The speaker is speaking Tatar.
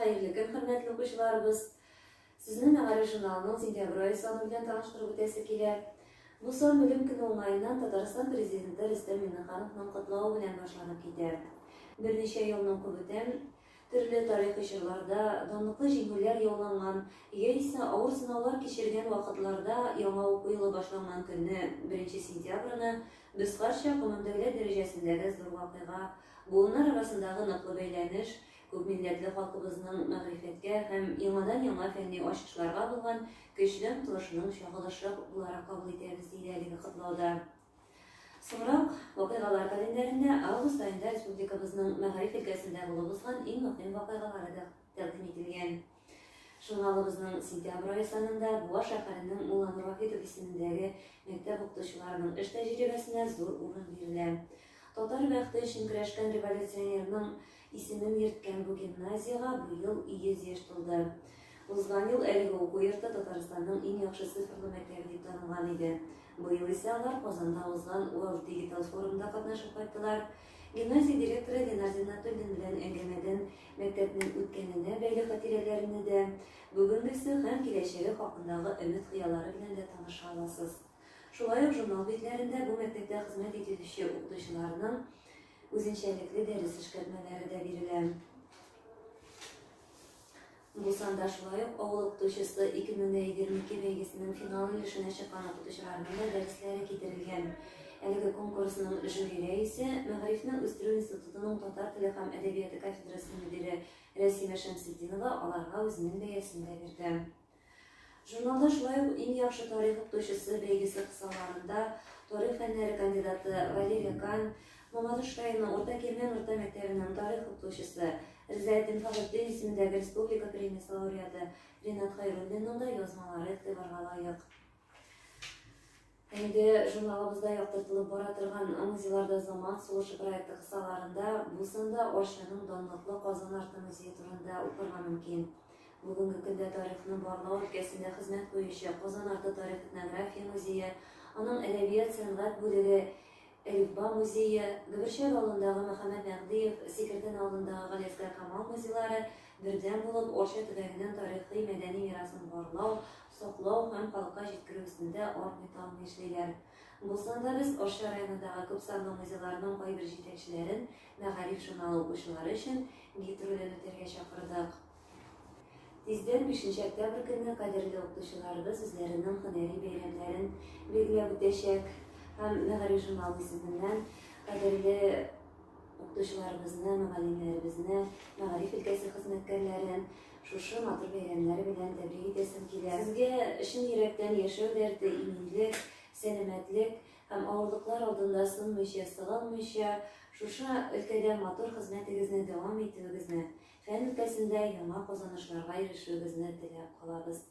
Хәерле көн, хөрмәтле укучыларыбыз! Сезне Мәгариф журналының сентябрь ае саны белән таныштырып үтәсе килә. Бу сан Белем көне уңаеннан Татарстан Президенты Рөстәм Миңнехановның котлавы белән башланып китә. Берничә елны укып үтәм, төрле тарихи чорларда данлыклы җиңүләр яуланган яисә авыр сынаулар кичергән вакытларда яңа уку елы башланган көнне, беренче сентябрьне, без һәрчак гомумдәүләт дәрәҗәсендәге зур вакыйга, буыннар арасындагы ныклы бәйләнеш, күпмилләтле халкыбызның мәгърифәткә һәм яңадан-яңа фәнни ачышларга булган көчле омтылышының чагылышы буларак кабул итәбез, диелә әлеге котлауда. Соңрак, вакыйгалар календарендә август аенда республикабызның мәгариф өлкәсендә булып узган иң мөһим вакыйгалары да тәкъдим ителгән. Журналыбызның сентябрь ае санында Буа шәһәренең Мулланур Вахитов исемендәге мәктәп укытучыларының эш тәҗрибәсенә зур урын бирелә. Татар бәхте өчен көрәшкән революционерның исемен йөрткән бу гимназиягә быел 100 яшь тулды. Узган ел әлеге уку йорты Татарстанның иң яхшы цифрлы мәктәбе дип танылган иде. Быел исә алар Казанда узган World Digital Forumда катнашып кайттылар. Гимназия директоры Ленар Зиннәтуллин белән әңгәмәдән мәктәпнең үткәненә бәйле хатирәләрне дә, бүгенгесе һәм киләчәге хакындагы өмет-хыяллары белән дә таныша аласыз. Шулай ук журнал битләрендә бу мәктәптә хезмәт итүче укытучыларның үзенчәлекле дәрес эшкәртмәләре дә бирелә. Бу санда шулай ук Авыл укытучысы 2022 бәйгесенең финал өлешенә чыккан укытучыларның да дәресләре китерелгән. Әлеге конкурсның жюри рәисе, Мәгарифне үстерү институтының татар теле һәм әдәбияты кафедрасы мөдире Рәсимә Шәмсетдинова аларга үзенең бәясен дә бирде. Журналда шулай ук Иң яхшы тарих укытучысы бәйгесе кысаларында тарих фәннәре кандидаты Валерия Кан, Мамадыш районы Урта Кирмән урта мәктәбенең тарих укытучысы, Ризаэтдин Фәхретдин исемендәге республика премиясе лауреаты Ринат Хәйруллинның да язмалары игътибарга лаек. Инде журналыбызда яктыртылып бара торган Музейларда заман сулышы проекты кысаларында бу санда Арчаның данлыклы Казан арты музее турында укырга мөмкин. Бүгенге көндә тарихны барлау өлкәсендә хезмәт куючы Казан арты тарих-этнография музее, аның әдәбият-сәнгать бүлеге, Әлифба музее, Гөберчәк авылындагы Мөхәммәт Мәһдиев, Сикертән авылындагы Галиәсгар Камал музейлары бердәм булып Арча төбәгенең тарихи-мәдәни мирасын барлау, саклау һәм халыкка җиткерү өстендә армый-талмый эшлиләр. Бу санда без Арча районындагы күпсанлы музейларның кайбер җитәкчеләрен Мәгариф журналы укучылары өчен гид ролен үтәргә чакырдык. Тиздән, бишенче октябрь көнне кадерле укытучыларыбыз үзләренең һөнәри бәйрәмнәрен билгеләп үтәчәк һәм Мәгариф журналы исеменнән кадерле укытучыларыбызны, мөгаллимнәребезне, мәгариф өлкәсе хезмәткәрләрен шушы матур бәйрәмнәре белән тәбрик итәсем килә. Сезгә чын йөрәктән яшәү дәрте, иминлек, сәламәтлек һәм авырлыклар алдында сынмыйча, сыгылмыйча, шушы өлкәдә матур хезмәтегезне дәвам итүегезне, Фән өлкәсендә яңа казанышларга ирешүегезне теләп калабыз.